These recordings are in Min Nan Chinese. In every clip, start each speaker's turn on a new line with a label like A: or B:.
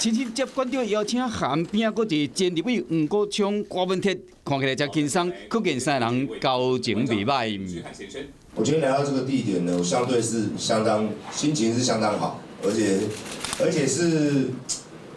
A: 親身接館長邀請函，邊仔閣一個前立委黃國昌、郭文鐵，看起來誠輕鬆，可見三个人交情袂䆀。
B: 我今天來到這個地點呢，我相對是相當心情是相當好，而且是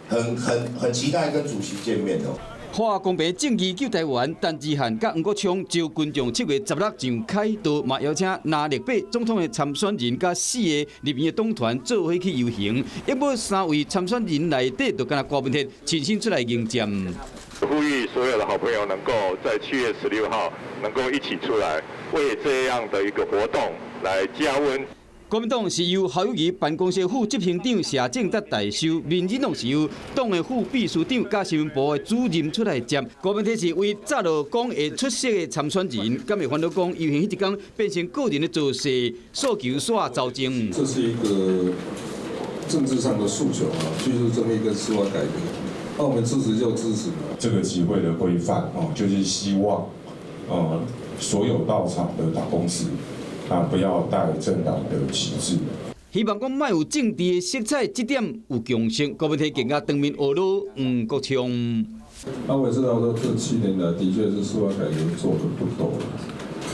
B: 很很很期待跟主席見面哦。
A: 華公平正義救台灣，陳志漢佮黃國昌召群眾7月16上凱道，嘛邀請藍綠白總統的參選人佮四个立院的黨團做伙去遊行。抑無三位參選人內底，就敢若郭文鐵親身出來迎戰。
C: 呼籲所有的好朋友能夠在7月16號能夠一起出來，為這樣的一個活動來加溫。
A: 國民黨是由侯友宜辦公室副執行長謝正德代收，民進黨是由黨的副秘書長佮新聞部的主任出來接。郭文鐵是為早就講會出席的參選人，敢會煩惱講遊行彼一工變成個人的造勢訴求煞走鐘。
D: 這是一個政治上的訴求啊，居住正義跟司法改革，那我們支持就支持。
E: 這個集會的規範哦，就是希望所有到場的黨公司啊，不要帶政黨的旗幟。
A: 希望講莫有政治的色彩，這點有共識。郭文鐵更加當面呵咾黃國昌。
D: 那我也知道說，這7年來的確是司法改革做得不多。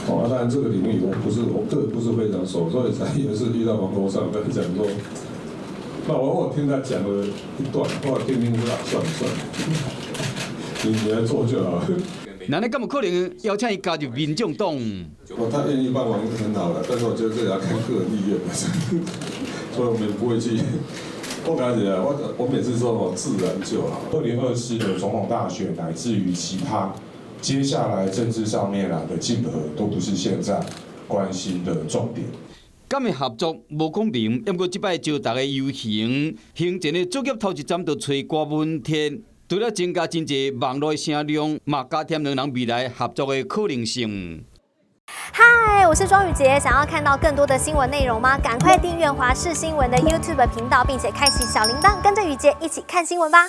D: 哦，當然這個領域我不是我個人不是非常熟，所以才也是遇到黃國昌跟他講說，那我聽他講了一段，我聽聽說算了算了，你來做就好。
A: 那你敢有可能邀請伊加入民眾黨？
D: 哦，他願意幫忙很好了，但是我覺得這也要看個人意願，所以我們不會去。我感覺我每次說我自然就好。
E: 2024的總統大選，乃至於其他接下來政治上面啊的競合，都不是現在關心的重點。
A: 敢會合作無講明，毋過這擺招大家遊行，行前的作業頭一站就揣郭文鐵。除了增加真濟網路的聲量，嘛加添兩人未來合作的可能性。
F: 嗨，我是莊宇傑，想要看到更多的新聞內容嗎？趕快訂閱華視新聞的 YouTube 頻道，並且開啟小鈴鐺，跟着宇傑一起看新聞吧。